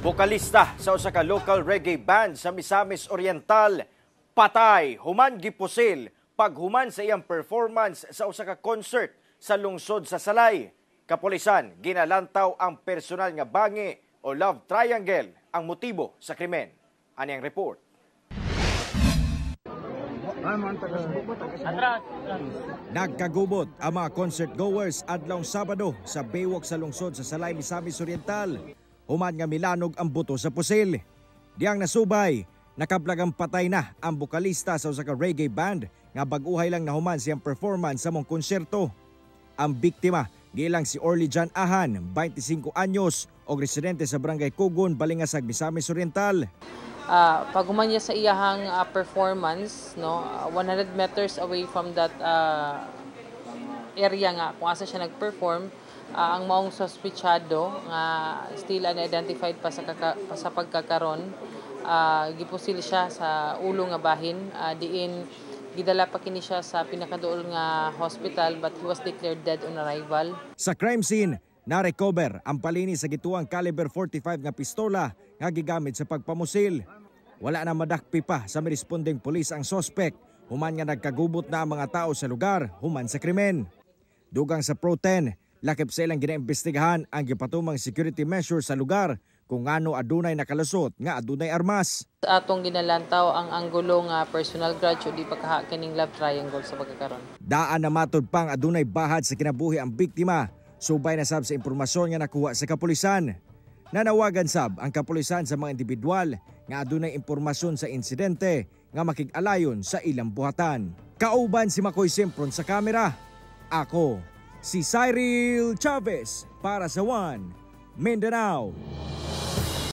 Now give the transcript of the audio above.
Bokalista sa usa ka local reggae band sa Misamis Oriental patay human gipusil paghuman sa iyang performance sa usa ka concert sa lungsod sa Salay. Kapulisan ginalantaw ang personal nga bangi o love triangle ang motibo sa krimen. Ani ang report. Nagkagubot ang mga concert goers adlawng Sabado sa Baywalk sa lungsod sa Salay, Misamis Oriental. Human nga milanog ang buto sa pusil. Diyang nasubay, nakablagang patay na ang bokalista sa usa ka reggae band nga bag-uhay lang nahuman siyang performance sa mong konserto. Ang biktima gilang si Orly John Ahan, 25 anyos, og residente sa Barangay Kugon, Balingasag, Misamis Oriental. Paghuman niya sa iyahang performance, no, 100 meters away from that area nga kung asa siya nag-perform, ang maong suspitsado nga still unidentified pa sa pagkakaron, gipusil siya sa ulo nga bahin, diin gidala pa kini siya sa pinakaduol nga hospital, but he was declared dead on arrival. Sa crime scene, na-recover ang palini sa gituang caliber 45 nga pistola nga gigamit sa pagpamusil. Wala na madakpi pa sa mirespondeng pulis ang sospek human nga nagkagubot na ang mga tao sa lugar human sa krimen. Dugang sa Pro 10, lakip sa ilang ginaimbestigahan ang gipatumang security measure sa lugar kung ngano adunay nakalusot nga adunay armas. Atong ginalantaw ang anggulo nga personal grudge o di pa kaha kining love triangle sa pagkakaron. Daan na matod pang adunay bahad sa kinabuhi ang biktima, subay na sab sa impormasyon nga nakuha sa kapulisan. Nanawagan sab ang kapulisan sa mga individual nga adunay impormasyon sa insidente nga makig-alayon sa ilang buhatan. Kauban si Makoy Sempron sa kamera. Ako, si Cyril Chavez para sa One Mindanao.